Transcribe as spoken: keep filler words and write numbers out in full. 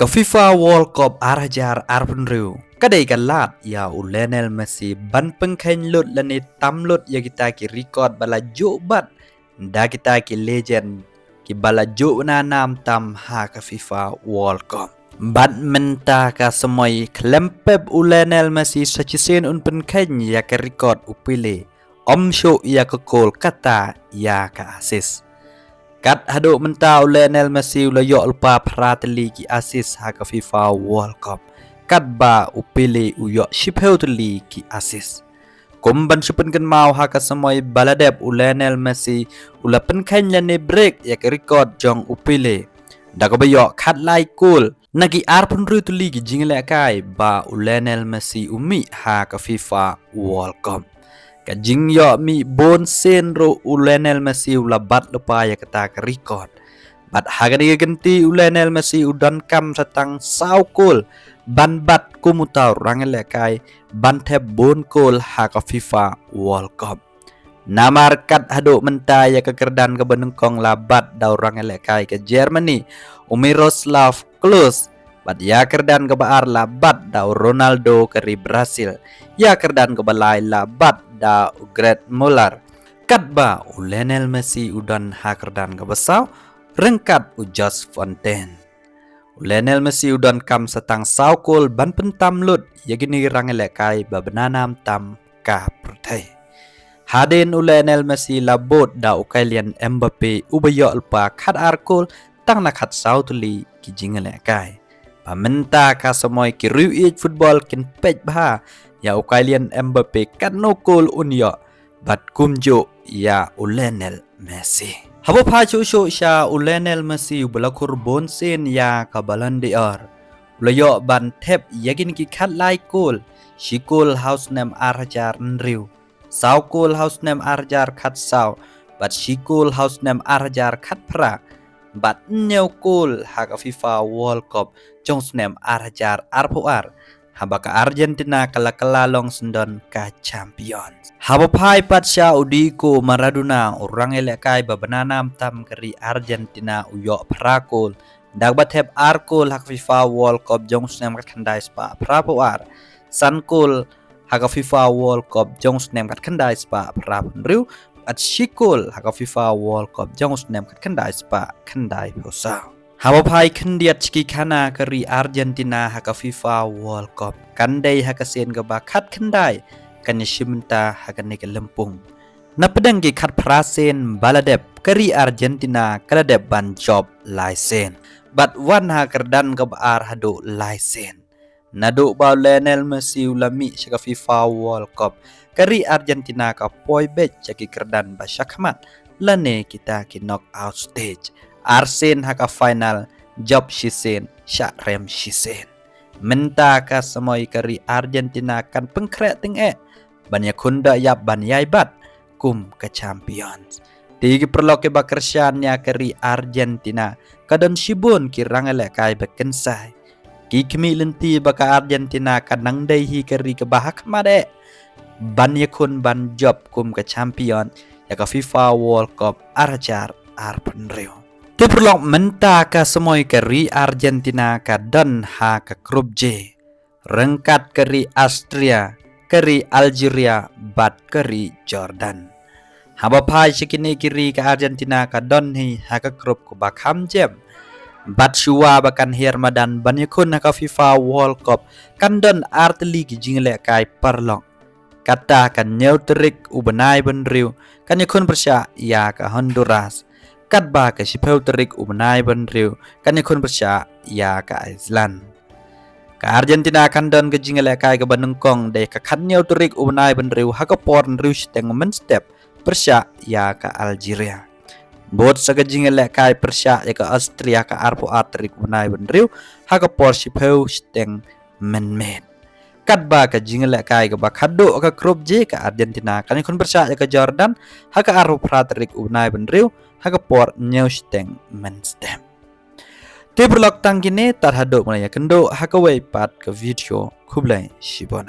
Ka FIFA World Cup ar hajar arphew hynriew ka dei ka lad ïa u Lionel Messi ban pynkheiñ lut lane tam lut ïa kita ki record ba la juh bat da kita ki legend kiba la juh na nam tam ha ka FIFA World Cup. Bad mynta ka samoi khlem pep u Lionel Messi sa shisien un pynkheiñ ïa ka record u Pele, ym shuh ïa ka goal kata ïa ka assist. Kat haduh mynta u Lionel Messi u la ïoh lypa phra tylli ki assist ha ka FIFA World Cup, katba u Pele u ïoh shiphew tylli ki assist. Kum ban shu pynkynmaw, ha ka samoi ba la dep u Lionel Messi u la pynkheiñ lane break ïa ka record jong u Pele da kaba ïoh khatlai goal na ki arphew hynriew tylli ki jingïalehkai ba u Lionel Messi u mih ha ka FIFA World Cup. Ka jingïoh mih bun sien ruh u Lionel Messi u la bat lypa ïa kata ka record. Bad ha kane ka kynti u Lionel Messi u donkam sa tang saw goal ban bat kum uta u rangïalehkai ban thep bun goal ha ka FIFA World Cup. Namar kat haduh mynta ïa ka kyrdan kaba nyngkong la bat da u rangïalehkai ka Germany, u Miroslav Klose, bad ïa ka kyrdan kaba ar la bat da u Ronaldo ka ri Brazil, ïa ka kyrdan kaba lai la bat da u Gerd Muller. Katba u Lionel Messi u don ha ka kyrdan kaba saw ryngkat u Just Fontaine. U Lionel Messi u donkam sa tang saw goal ban pyntam lut ïa kine ki rangïalehkai ba bna nam tam ka pyrthei. Hadien u Lionel Messi la bud da u Kylian Mbappe uba ïoh lypa khatar goal tang na khatsaw tylli ki jingïalehkai. Ba mynta ka samoi ki riew ïeit football kin peit bha ïa u Kylian Mbappe katno goal un ïoh bad kumjuh ïa u Lionel Messi. Haba phai shuh shuh sha u Lionel Messi uba la khur bun sien ïa ka Ballon d'Or, u la ïoh ban thep ïa kine ki khatlai goal, shi goal ha u snem ar hajar hynriew, saw goal ha u snem ar hajar khatsaw, bad shi goal ha u snem ar hajar khatphra, bad hynñiew goal ha ka FIFA World Cup jong u snem ar hajar arphew ar, haba ka Argentina ka la kylla long syndon ka champion. Haba phai pat sha u Diego Maradona, u rangïalehkai ba bna nam tam ka ri Argentina, u ïoh phra goal da kaba thep ar goal ha ka FIFA World Cup jong u snem khatkhyndai spah phraphew ar, san goal ha ka FIFA World Cup jong u snem khatkhyndai spah phraphew hynriew, bad shi goal ha ka FIFA World Cup jong u snem khatkhyndai spah khyndaiphew saw. Haba phai khyndiat sha ki khana ka ri Argentina ha ka FIFA World Cup, kan dei ha ka sien kaba khatkhyndai kan ïashim bynta ha kane ka lympung. Na pdeng ki khatphra sien ba la dep, ka ri Argentina ka la dep ban jop lai sien, bad wan ha ka kyrdan kaba ar haduh lai sien. Naduh ba u Lionel Messi u la mih sha ka FIFA World Cup, ka ri Argentina ka poi beit sha ki kyrdan ba shakhmat lane kita ki knockout stage. Ar sien ha ka final, jop shisien, shah rem shisien. Mynta ka samoi ka ri Argentina kan pynkhreh tyngeh ban ïakhun da ïap ban ïai bat kum ka champions. Te ki paralok kiba kyrshan ïa ka ri Argentina, ka don shibun ki rangïalehkai ba kynsai. Ki khmih lynti ba ka Argentina kan nang dei hi ka ri kaba hakhmat eh ban ïakhun ban jop kum ka champion ïa ka FIFA World Cup ar hajar arphew hynriew. Te paralok, mynta ka samoi ka ri Argentina ka don ha ka group J ryngkat ka ri Austria, ka ri Algeria bad ka ri Jordan. Haba phai sha kine ki ri, ka Argentina ka don hi ha ka group kaba kham jem. Bad shuwa ba kan hiar madan ban ïakhun ha ka FIFA World Cup, kan don ar tylli ki jingïalehkai paralok. Kata ka hynñiew tarik u bnai ba hynriew kan ïakhun pyrshah ïa ka Honduras. Katba ka shiphew tarik u bnai ba hynriew kan ïakhun pyrshah ïa ka Iceland. Ka Argentina kan don ka jingïalehkai kaba nyngkong dei ka khathynñiew tarik u bnai ba hynriew ha ka por hynriew shiteng mynstep pyrshah ïa ka Algeria. Bud sa ka jingïalehkai pyrshah ïa ka Austria ka arphew ar tarik u bnai ba hynriew ha ka por shiphew shiteng mynmiet. Katba ka jingïalehkai kaba khatduh ka group J, ka Argentina kan ïakhun pyrshah ïa ka Jordan ha ka arphew phra tarik u bnai ba hynriew ha ka por hynñiew shiteng mynstep. Te paralok, tang kine, tad haduh ban ïakynduh ha kawei pat ka video. Khublei shibun.